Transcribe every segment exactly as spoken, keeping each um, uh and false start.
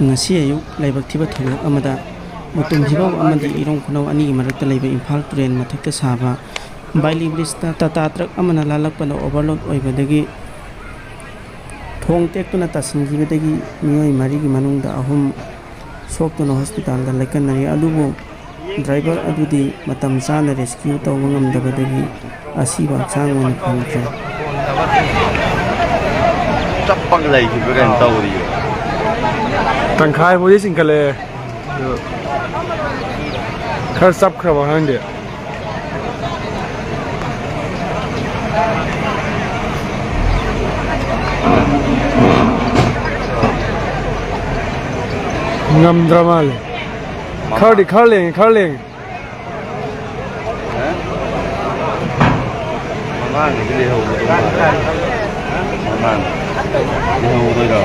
ꯉꯁꯤ ꯑꯌꯨꯛ ꯂꯥꯏꯕꯛ ꯊꯤꯕ ꯊꯧꯗꯣꯛ ꯑꯃꯗ ꯃꯨꯇꯨꯝ ꯐꯤꯕꯧ ꯑꯃꯗꯤ ꯏꯔꯣꯡ ꯈꯨꯅꯧ ꯑꯅꯤꯒꯤ ꯃꯔꯛꯇ ꯂꯩꯕ ꯏꯝꯐꯥꯜ ꯇꯨꯔꯦꯜ ꯃꯊꯛꯇ ꯁꯥꯕ ꯕꯥꯏꯂꯤ ꯕ꯭ꯔꯤꯖꯇ ꯇꯥꯇꯥ ꯇ꯭ꯔꯛ ꯑꯃꯅ ꯂꯥꯜꯂꯛꯄꯗ ꯑꯣꯚꯔꯂꯣꯗ ꯑꯣꯏꯕꯗꯒꯤ ꯊꯣꯡ ꯇꯦꯛꯇꯨꯅ ꯇꯥꯁꯤꯟꯈꯤꯕꯗꯒꯤ ꯃꯤꯑꯣꯏ ꯃꯔꯤꯒꯤ ꯃꯅꯨꯡꯗ ꯑꯍꯨꯝ ꯁꯣꯛꯇꯨꯅ ꯍꯣꯁꯄꯤꯇꯥꯜꯗ ꯂꯥꯏꯀꯠꯅꯔꯤ꯫ ꯑꯗꯨꯕꯨ ꯗ꯭ꯔꯥꯏꯚꯔ ꯑꯗꯨꯗꯤ ꯃꯇꯝ ꯆꯥꯅ ꯔꯦꯁꯀ꯭ꯌꯨ ꯇꯧꯕ ꯉꯝꯗꯕꯗꯒꯤ ꯑꯁꯤꯕ ꯍꯛꯆꯥꯡ ꯑꯣꯏꯅ ꯐꯪꯈ꯭ꯔꯦ꯫ ꯆꯞꯄꯒ ꯂꯩꯈꯤꯕ꯭ꯔꯥ ꯀꯩꯅꯣ ꯇꯧꯔꯤꯌꯦ꯫ ꯇꯪꯈꯥꯏ ꯐꯥꯎꯗꯤ ꯆꯤꯡꯈꯠꯂꯛꯑꯦ꯫ ꯑꯗꯨ ꯈꯔ ꯆꯞꯈ꯭ꯔꯕ ꯈꯪꯗꯦ꯫ ꯉꯝꯗ꯭ꯔ ꯃꯥꯜꯂꯦ꯫ ꯈꯔꯗꯤ, ꯈꯔ ꯂꯦꯡꯉꯦ, ꯈꯔ ꯂꯦꯡꯉꯦ꯫ ꯃꯃꯥꯡꯒꯤꯗꯤ ꯂꯩꯍꯧꯕꯗꯣ ꯃꯥꯜꯂꯦ꯫ ꯃꯃꯥꯡ ꯂꯩꯍꯧꯗꯣꯏꯔꯣ?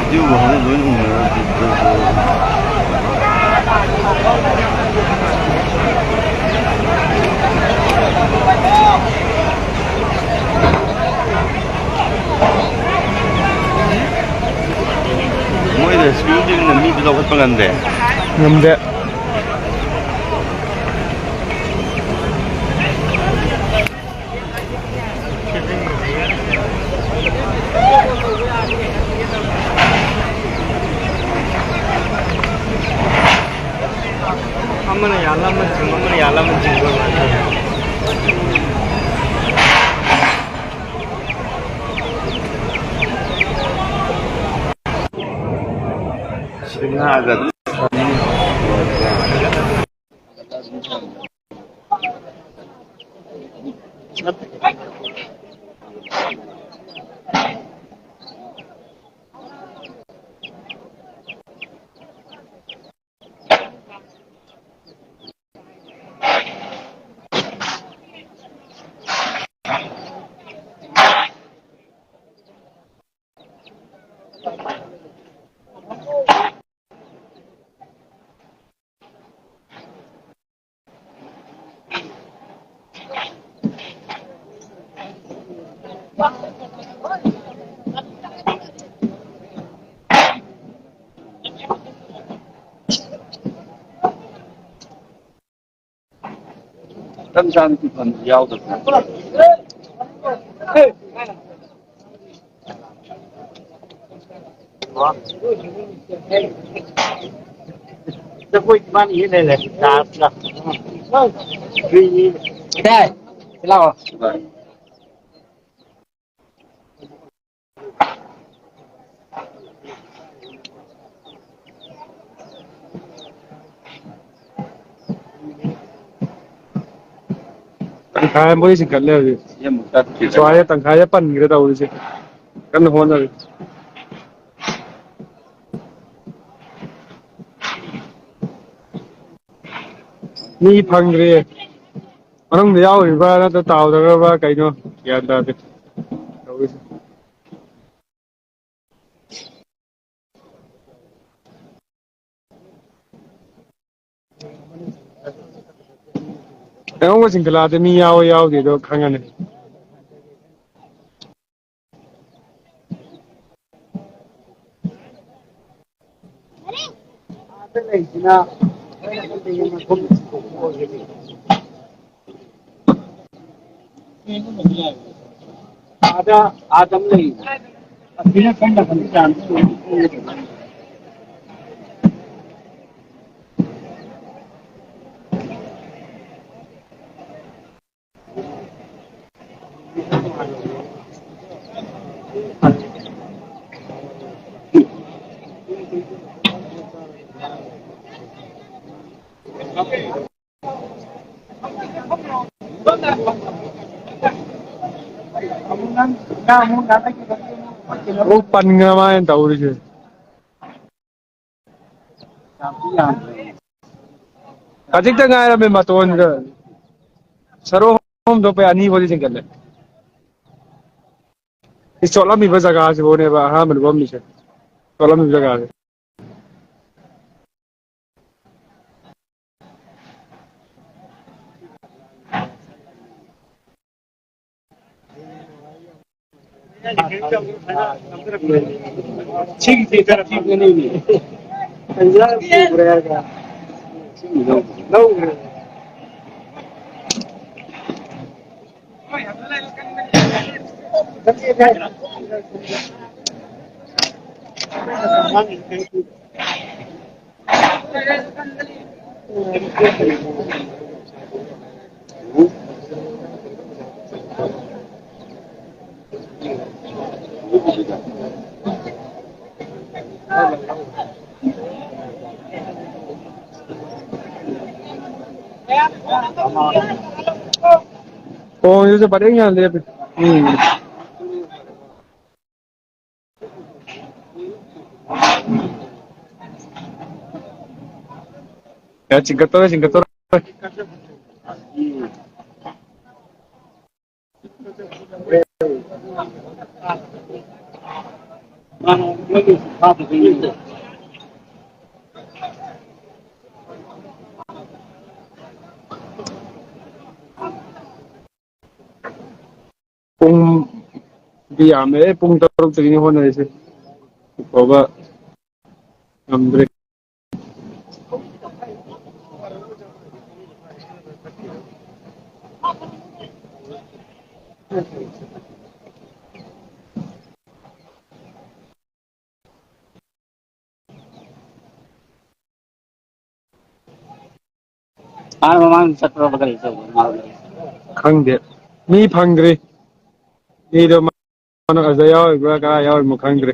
ꯑꯗꯨꯕꯨ ꯍꯧꯖꯤꯛ ꯂꯣꯏ ꯎꯅꯔꯗꯤ꯫ ꯃꯣꯏ ꯔꯦꯁꯀ꯭ꯌꯨ ꯇꯤꯝꯅ ꯃꯤꯗꯨ ꯂꯧꯈꯠꯄ ꯉꯝꯗꯦ꯫ ꯉꯝꯗꯦ꯫ ꯑꯃꯅ ꯌꯥꯜꯂ ꯑꯃꯅ ꯆꯤꯡꯕ, ꯑꯃꯅ ꯌꯥꯜꯂ ꯑꯃꯅ ꯆꯤꯡꯕ ꯑꯗꯨꯃꯥꯏꯅ ꯇꯧꯋꯦ꯫ ꯁꯤꯗ ꯉꯥꯒ ꯑꯗꯨꯝ ꯔꯝꯖꯥꯟꯒꯤ ꯐꯟ ꯌꯥꯎꯗꯕ꯫ ꯏꯇꯥꯏ, ꯁꯤ ꯂꯥꯛꯑꯣ꯫ ꯇꯪꯈꯥꯏ ꯑꯃ ꯃꯣꯏ ꯆꯤꯡꯈꯠꯂꯦ ꯍꯧꯖꯤꯛ꯫ ꯁꯤ ꯑꯃꯨꯛ ꯇꯠꯈꯤꯗꯅ꯫ ꯁ꯭ꯋꯥꯏꯗ ꯇꯪꯈꯥꯏꯗ ꯄꯟꯈ꯭ꯔꯦ ꯇꯧꯔꯤꯁꯦ꯫ ꯀꯟꯅ ꯍꯣꯠꯅꯔꯤ꯫ ꯃꯤ ꯐꯪꯗ꯭ꯔꯤ꯫ ꯃꯅꯨꯡꯗ ꯌꯥꯎꯔꯤꯕ꯭ꯔꯥ ꯅꯠꯇ꯭ꯔ ꯇꯥꯎꯗꯈ꯭ꯔꯕ꯭ꯔꯥ ꯀꯩꯅꯣ ꯒ꯭ꯌꯥꯟ ꯇꯥꯗꯦ ꯇꯧꯔꯤꯁꯦ꯫ ꯑꯩꯉꯣꯟꯗ ꯆꯤꯡꯈꯠꯂꯛꯑꯗꯤ ꯃꯤ ꯌꯥꯎꯋꯦ ꯌꯥꯎꯗꯦꯗꯣ ꯈꯪꯉꯅꯤ꯫ ꯑꯥꯗ ꯂꯩꯁꯤꯅ ꯑꯥꯗ, ꯑꯥꯗ ꯑꯃ ꯂꯩ꯫ ꯑꯁꯤꯅ ꯁꯣꯝ ꯅꯥꯀꯟꯗ ꯆꯥꯟꯁ ꯑꯣꯏ꯫ ꯑꯃꯨꯛ ꯄꯟꯈ꯭ꯔ ꯃꯥꯜꯂꯦ ꯇꯧꯔꯤꯁꯦ꯫ ꯈꯖꯤꯛꯇ ꯉꯥꯏꯔꯝꯃꯦ ꯃꯇꯣꯟꯒ꯫ ꯁꯔꯨ ꯑꯍꯨꯝ ꯊꯣꯛꯄꯩ ꯑꯅꯤ ꯐꯥꯎꯗꯤ ꯆꯤꯡꯈꯠꯂꯦ꯫ ꯁꯤ ꯆꯣꯠꯂꯝꯃꯤꯕ ꯖꯒꯥꯁꯤꯐꯥꯎꯅꯦꯕ ꯑꯍꯥꯟꯕ ꯂꯨꯐꯝꯃꯤꯁꯦ꯫ ꯆꯣꯠꯂꯝꯃꯤꯕ ꯖꯒꯥꯁꯦ꯫ ꯈꯣꯡꯁꯤꯁꯨ ꯄꯔꯦꯡ ꯁꯥꯅ ꯂꯦꯞꯄꯤ꯫ ꯎꯝ꯫ ꯌꯥ, ꯆꯤꯡꯈꯠꯇꯧꯔꯦ, ꯆꯤꯡꯈꯠꯇꯧꯔꯦ꯫ ꯄꯨꯡꯗꯤ ꯌꯥꯝꯃꯦ, ꯄꯨꯡ ꯇꯔꯨꯛꯇꯒꯤꯅꯤ ꯍꯣꯠꯅꯔꯤꯁꯦ꯫ ꯐꯥꯎꯕ ꯉꯝꯗ꯭ꯔꯦ꯫ ꯃꯥꯅ ꯃꯃꯥꯡ ꯆꯠꯄ꯭ꯔꯣ ꯀꯔꯤ ꯇꯧꯕꯅꯣ ꯃꯥ? ꯈꯪꯗꯦ꯫ ꯃꯤ ꯐꯪꯗ꯭ꯔꯤ꯫ ꯃꯤꯗꯣ ꯃꯥꯅ ꯑꯗ ꯌꯥꯎꯔꯤꯕ꯭ꯔꯥ ꯀꯗꯥꯏ ꯌꯥꯎꯔꯤꯃꯣ ꯈꯪꯗ꯭ꯔꯦ꯫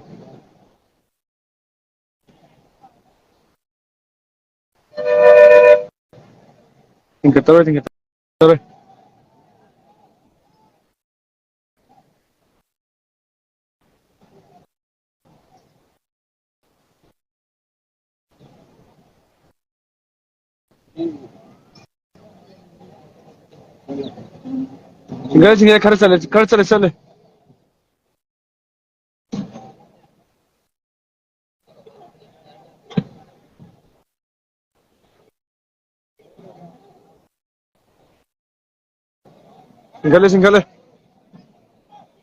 ꯆꯤꯡꯈꯠꯇꯧꯔꯦ, ꯆꯤꯡꯈꯠꯇꯧꯔꯦ꯫ ꯁꯤꯡꯒꯔ, ꯁꯤꯡꯒꯔ ꯈꯔ ꯆꯠꯂꯦ, ꯈꯔ ꯆꯠꯂꯦ, ꯆꯠꯂꯦ꯫ ꯆꯤꯡꯈꯠꯂꯦ, ꯆꯤꯡꯈꯠꯂꯦ꯫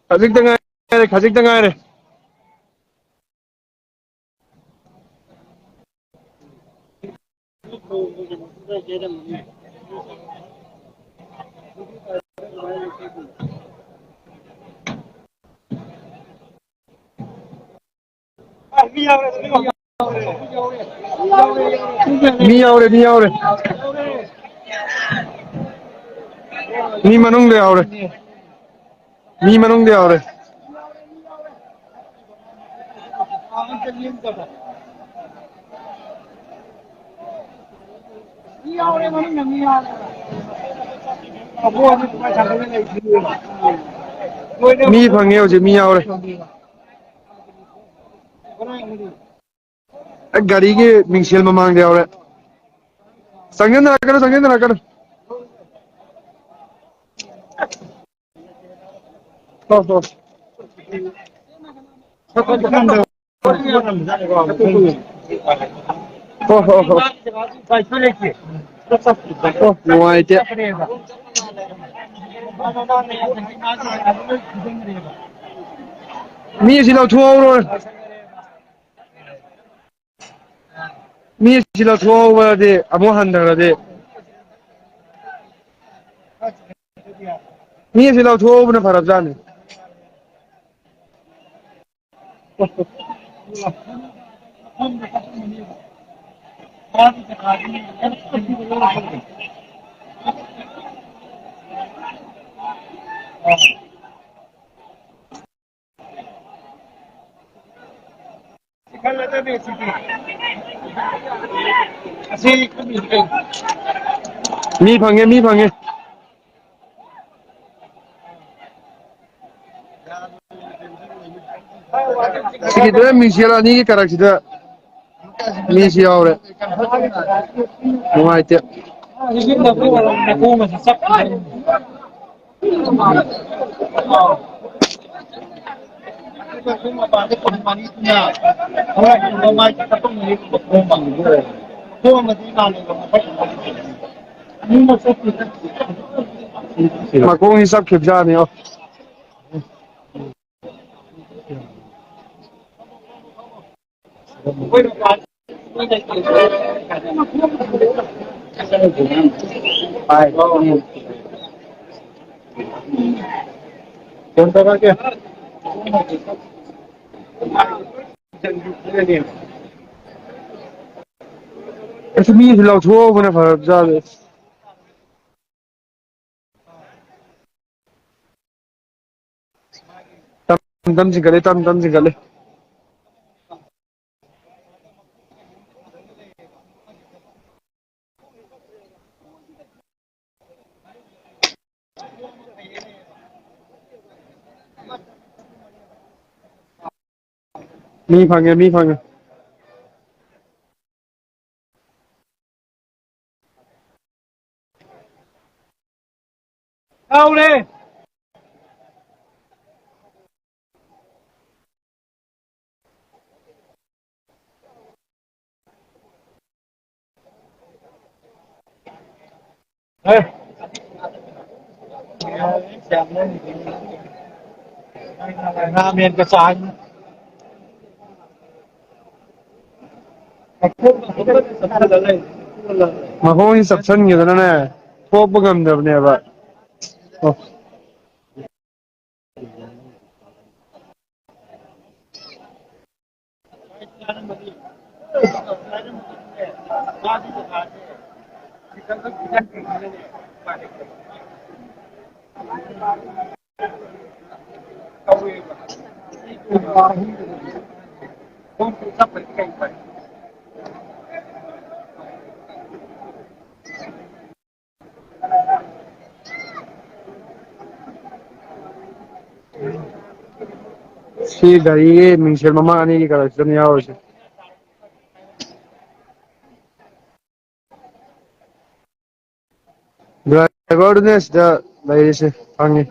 ꯈꯖꯤꯛꯇ ꯉꯥꯏꯔꯦ, ꯈꯖꯤꯛꯇ ꯉꯥꯏꯔꯦ꯫ ꯃꯤ ꯌꯥꯎꯔꯦ, ꯃꯤ ꯌꯥꯎꯔꯦ꯫ ꯃꯤ ꯃꯅꯨꯡꯗ ꯌꯥꯎꯔꯦ꯫ ꯃꯤ ꯃꯅꯨꯡꯗ ꯌꯥꯎꯔꯦ꯫ ꯃꯤ ꯐꯪꯉꯦ ꯍꯧꯖꯤꯛ, ꯃꯤ ꯌꯥꯎꯔꯦ꯫ ꯑꯦ, ꯒꯥꯔꯤꯒꯤ ꯃꯤꯡꯁꯦꯜ ꯃꯃꯥꯡꯗ ꯌꯥꯎꯔꯦ꯫ ꯆꯪꯁꯤꯟꯅꯔꯛꯀꯅꯨ, ꯆꯪꯁꯤꯟꯅꯔꯛꯀꯅꯨ꯫ ꯍꯣ, ꯍꯣ꯫ ꯍꯣ, ꯍꯣ, ꯍꯣ꯫ ꯑꯣ, ꯅꯨꯡꯉꯥꯏꯇꯦ꯫ ꯃꯤ ꯑꯁꯤ ꯂꯧꯊꯣꯛꯍꯧꯔꯣ꯫ ꯃꯤ ꯑꯁꯤ ꯂꯧꯊꯣꯛꯍꯧꯕꯗꯤ ꯑꯃꯨꯛ ꯍꯟꯊꯈ꯭ꯔꯗꯤ꯫ ꯃꯤ ꯑꯁꯤ ꯂꯧꯊꯣꯛꯍꯧꯕꯅ ꯐꯔꯕꯖꯥꯠꯅꯤ꯫ ꯃꯤ ꯐꯪꯉꯦ, ꯃꯤ ꯐꯪꯉꯦ꯫ ꯁꯤꯒꯤꯗꯨꯗ ꯃꯤꯡꯁꯦꯜ ꯑꯅꯤꯒꯤ ꯀꯔꯛꯁꯤꯗ ꯃꯤꯁꯤ ꯌꯥꯎꯔꯦ꯫ ꯅꯨꯡꯉꯥꯏꯇꯦ꯫ ꯃꯈꯣꯡꯁꯤ ꯆꯞꯈꯤꯕꯖꯥꯠꯅꯤ꯫ ꯑꯁ, ꯃꯤꯁꯨ ꯂꯧꯊꯣꯛꯍꯧꯕꯅ ꯐꯔꯕꯖꯥꯠꯅꯤ꯫ ꯇꯝ ꯇꯝ ꯆꯤꯡꯈꯠꯂꯦ, ꯇꯝ ꯇꯝ ꯆꯤꯡꯈꯠꯂꯦ꯫ ꯃꯤ ꯐꯪꯉꯦ, ꯃꯤ ꯐꯪꯉꯦ꯫ ꯌꯥꯎꯔꯦ꯫ ꯑꯦ꯫ ꯔꯥꯃꯦꯟꯒ ꯆꯥ꯫ ꯃꯈꯣꯡꯁꯤ ꯆꯞꯁꯤꯟꯈꯤꯗꯅꯅꯦ, ꯊꯣꯛꯄ ꯉꯝꯗꯕꯅꯦꯕ꯫ ꯑꯣ꯫ ꯁꯤ ꯒꯥꯔꯤꯒꯤ ꯃꯤꯡꯁꯦꯜ ꯃꯃꯥꯡ ꯑꯅꯤꯒꯤ ꯀꯂꯔꯁꯤꯗꯅꯤ ꯌꯥꯎꯔꯤꯁꯦ꯫ ꯗ꯭ꯔꯥꯏꯚꯔꯗꯨꯅꯦ ꯁꯤꯗ ꯂꯩꯔꯤꯁꯦ, ꯈꯪꯉꯤ꯫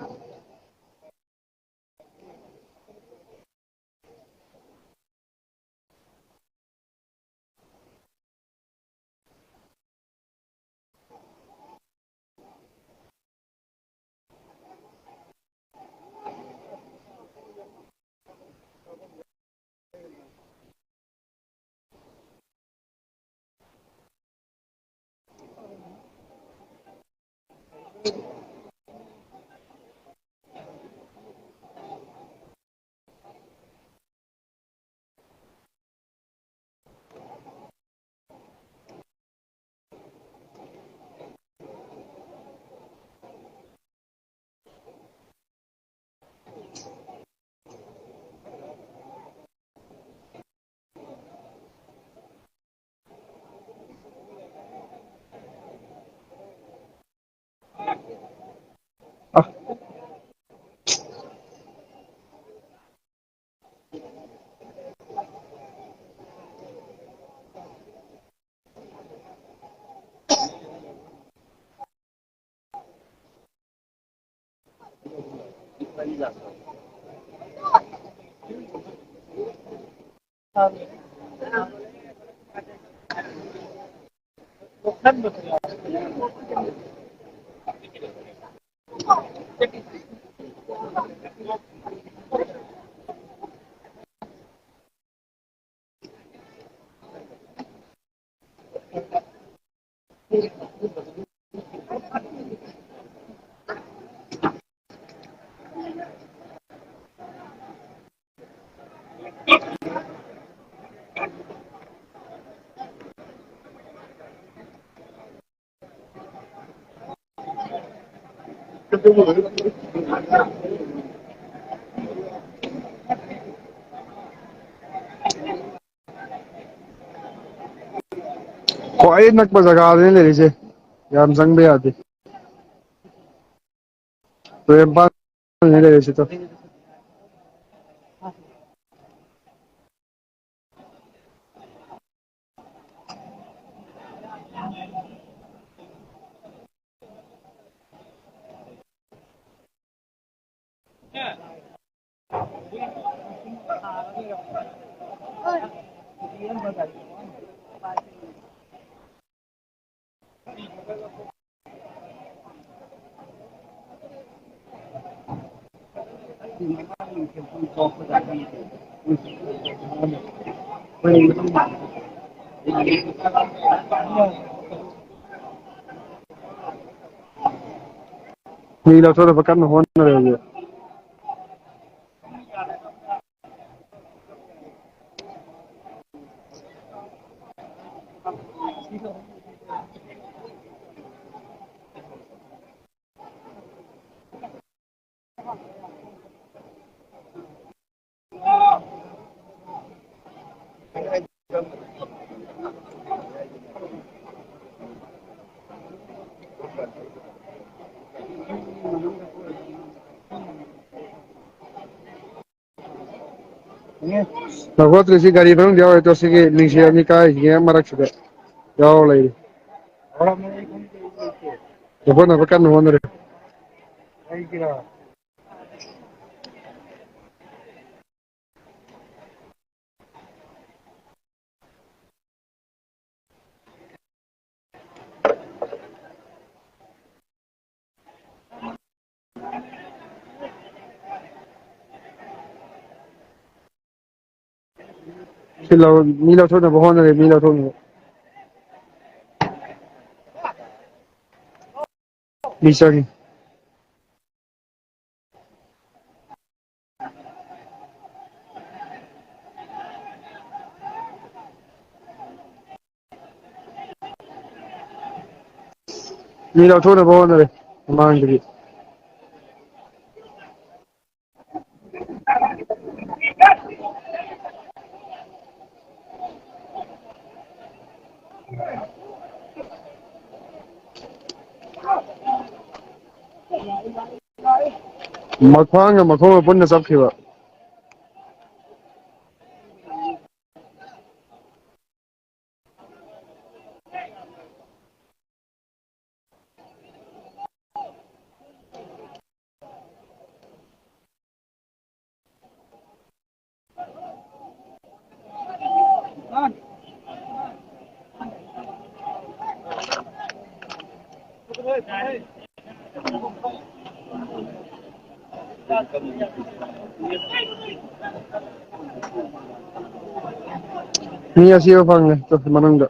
ꯈ꯭ꯋꯥꯏ ꯅꯛꯄ ꯖꯒꯥꯗꯅꯤ ꯂꯩꯔꯤꯁꯦ, ꯌꯥꯝ ꯆꯪꯕ ꯌꯥꯗꯦ꯫ ꯇꯨꯔꯦꯟ ꯃꯄꯥꯟꯗꯅꯤ ꯂꯩꯔꯤꯁꯤꯗꯣ꯫ ꯃꯤ ꯂꯧꯊꯣꯛꯅꯕ ꯀꯟꯅ ꯍꯣꯠꯅꯔꯤ ꯍꯧꯖꯤꯛ꯫ ꯂꯧꯈꯠꯇ꯭ꯔꯤꯁꯤ ꯒꯥꯔꯤ ꯃꯅꯨꯡꯗ ꯌꯥꯎꯔꯣꯏꯗ꯭ꯔꯣ? ꯁꯤꯒꯤ ꯂꯤꯡꯁꯦꯟ ꯑꯅꯤ ꯀꯥꯏꯁꯤꯒꯤ ꯃꯔꯛꯁꯤꯗ ꯌꯥꯎꯔ ꯂꯩꯔꯤ꯫ ꯂꯧꯈꯠꯅꯕ ꯀꯟꯅ ꯍꯣꯠꯅꯔꯤ꯫ ꯁꯤ ꯂꯧ-, ꯃꯤ ꯂꯧꯊꯣꯛꯅꯕ ꯍꯣꯠꯅꯔꯦ, ꯃꯤ ꯂꯧꯊꯣꯛꯅꯕ꯫ ꯃꯤ ꯆꯪꯉꯤ꯫ ꯃꯤ ꯂꯧꯊꯣꯛꯅꯕ ꯍꯣꯠꯅꯔꯦ ꯃꯃꯥꯡꯗꯒꯤ꯫ ꯃꯈ꯭ꯋꯥꯡꯒ ꯃꯈꯣꯡꯒ ꯄꯨꯟꯅ ꯆꯞꯈꯤꯕ꯫ ꯃꯤ ꯑꯁꯤꯕ ꯐꯪꯉꯦ ꯇꯨ ꯃꯅꯨꯡꯗ꯫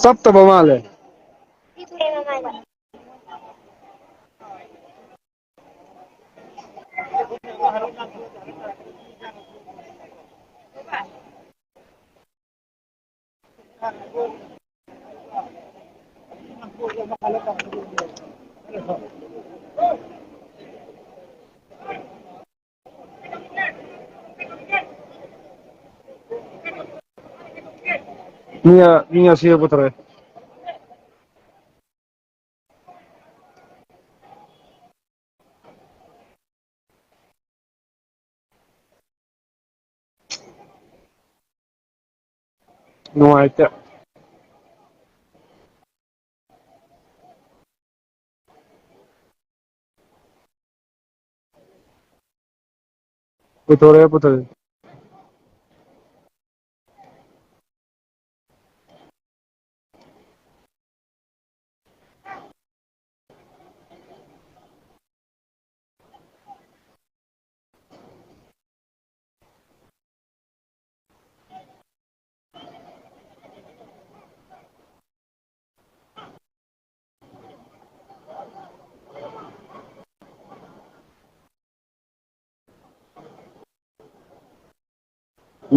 ꯆꯞꯇꯕ ꯃꯥꯜꯂꯦ꯫ ꯃꯤ ꯑ-, ꯃꯤ ꯑꯁꯤꯕ ꯄꯨꯊꯣꯔꯛꯑꯦ꯫ ꯅꯨꯡꯉꯥꯏꯇꯦ꯫ ꯄꯨꯊꯣꯔꯛꯑꯦ, ꯄꯨꯊꯣꯔꯛꯑꯦ꯫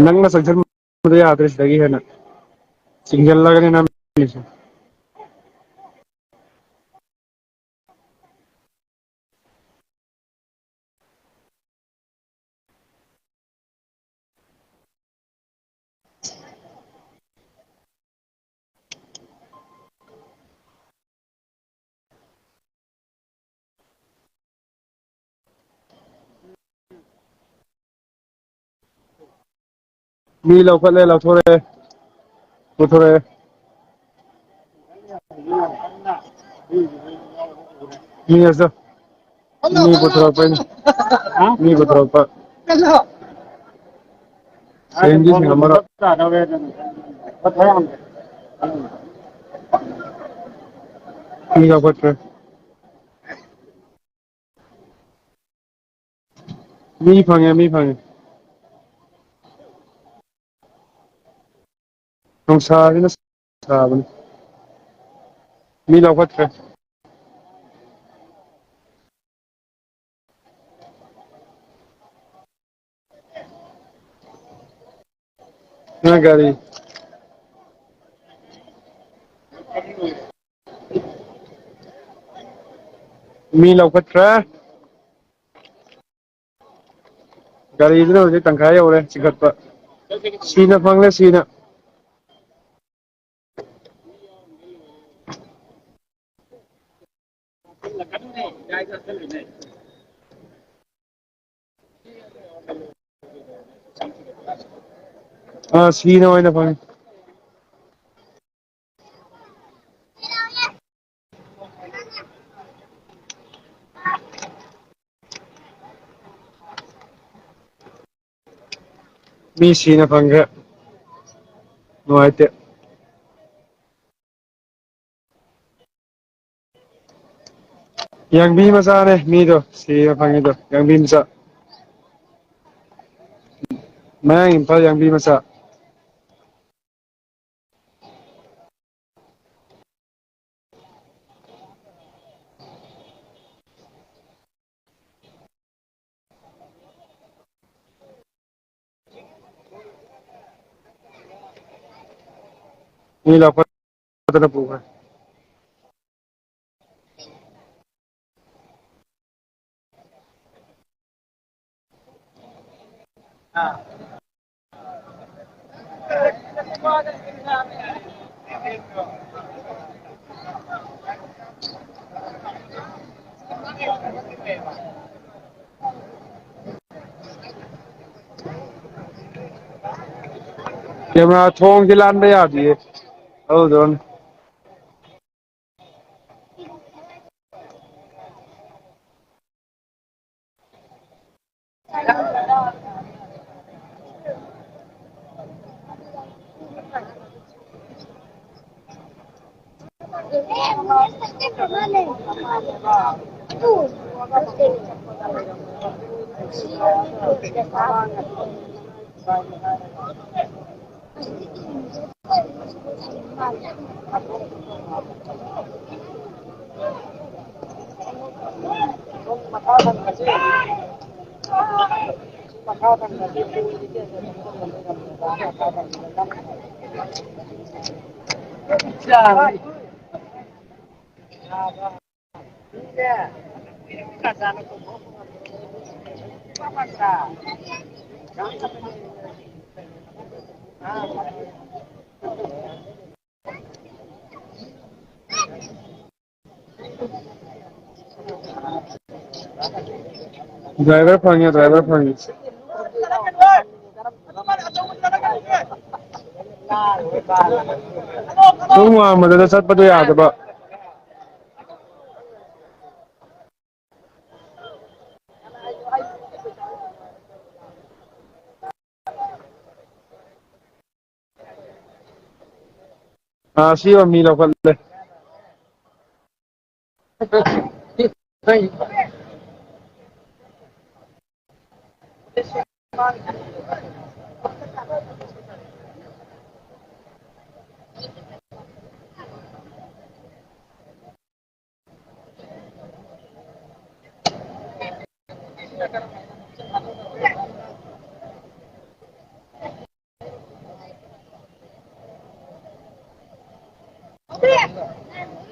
ꯅꯪꯅ ꯆꯪꯁꯤꯟꯕꯗꯣ ꯌꯥꯗ꯭ꯔꯦ, ꯁꯤꯗꯒꯤ ꯍꯦꯟꯅ ꯆꯤꯡꯁꯤꯜꯂꯒꯅꯦ ꯅꯝꯃꯤꯁꯦ꯫ ꯃꯤ ꯂꯧꯈꯠꯂꯦ, ꯂꯧꯊꯣꯔꯛꯑꯦ, ꯄꯨꯊꯣꯔꯛꯑꯦ꯫ ꯃꯤ ꯑꯁ-, ꯃꯤ ꯄꯨꯊꯣꯔꯛꯄꯩꯅꯦ꯫ ꯃꯤ ꯄꯨꯊꯣꯔꯛꯄ꯫ ꯁꯦꯟꯗꯤ ꯁꯤꯡꯉꯝꯃꯔꯣꯏ꯫ ꯃꯤ ꯂꯧꯈꯠꯈ꯭ꯔꯦ꯫ ꯃꯤ ꯐꯪꯉꯦ, ꯃꯤ ꯐꯪꯉꯦ꯫ ꯅꯨꯡꯁꯥꯁꯤꯅ ꯁꯥꯕꯅꯤ꯫ ꯃꯤ ꯂꯧꯈꯠꯈ꯭ꯔꯦ꯫ ꯅꯪ ꯒꯥꯔꯤ꯫ ꯃꯤ ꯂꯧꯈꯠꯈ꯭ꯔꯦ꯫ ꯒꯥꯔꯤꯗꯨꯅ ꯍꯧꯖꯤꯛ ꯇꯪꯈꯥꯏ ꯌꯧꯔꯦ ꯆꯤꯡꯈꯠꯄ꯫ ꯁꯤꯅ ꯐꯪꯂꯦ, ꯁꯤꯅ꯫ ꯑꯥ, ꯁꯤꯅ ꯑꯣꯏꯅ ꯐꯪꯉꯦ꯫ ꯃꯤ ꯁꯤꯅ ꯐꯪꯈ꯭ꯔꯦ꯫ ꯅꯨꯡꯉꯥꯏꯇꯦ꯫ ꯌꯥꯡꯕꯤ ꯃꯆꯥꯅꯦ ꯃꯤꯗꯣ ꯁꯤꯅ ꯐꯪꯉꯤꯗꯣ, ꯌꯥꯡꯕꯤ ꯃꯆꯥ꯫ ꯃꯌꯥꯡ ꯏꯝꯐꯥꯜ ꯌꯥꯡꯕꯤ ꯃꯆꯥ꯫ ꯃꯤ ꯂꯧꯈꯠꯇꯅ ꯄꯨꯈ꯭ꯔꯦ꯫ Camera ꯊꯣꯡꯁꯤ ꯂꯥꯟꯕ ꯌꯥꯗꯤꯌꯦ꯫ Hold on. Driver ꯐꯪꯉꯦ, driver ꯐꯪꯉꯦ꯫ ꯁꯨꯝ ꯋꯥꯡꯃꯗꯨꯗ ꯆꯠꯄꯗꯣ ꯌꯥꯗꯕ꯫ ꯑꯁꯤꯕ ꯃꯤ ꯂꯧꯈꯠꯂꯦ꯫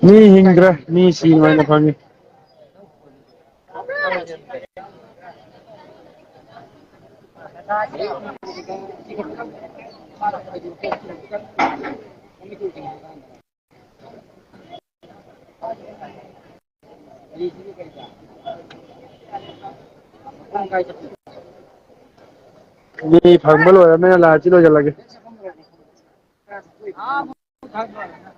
ꯃꯤ ꯍꯤꯡꯗ꯭ꯔꯦ, ꯃꯤ ꯁꯤ ꯑꯣꯏꯅ ꯐꯪꯉꯤ꯫ ꯃꯤ ꯐꯪꯕ ꯂꯣꯏꯔꯕꯅꯤꯅ ꯂꯥꯏꯁꯤ ꯂꯣꯏꯁꯤꯜꯂꯒꯦ꯫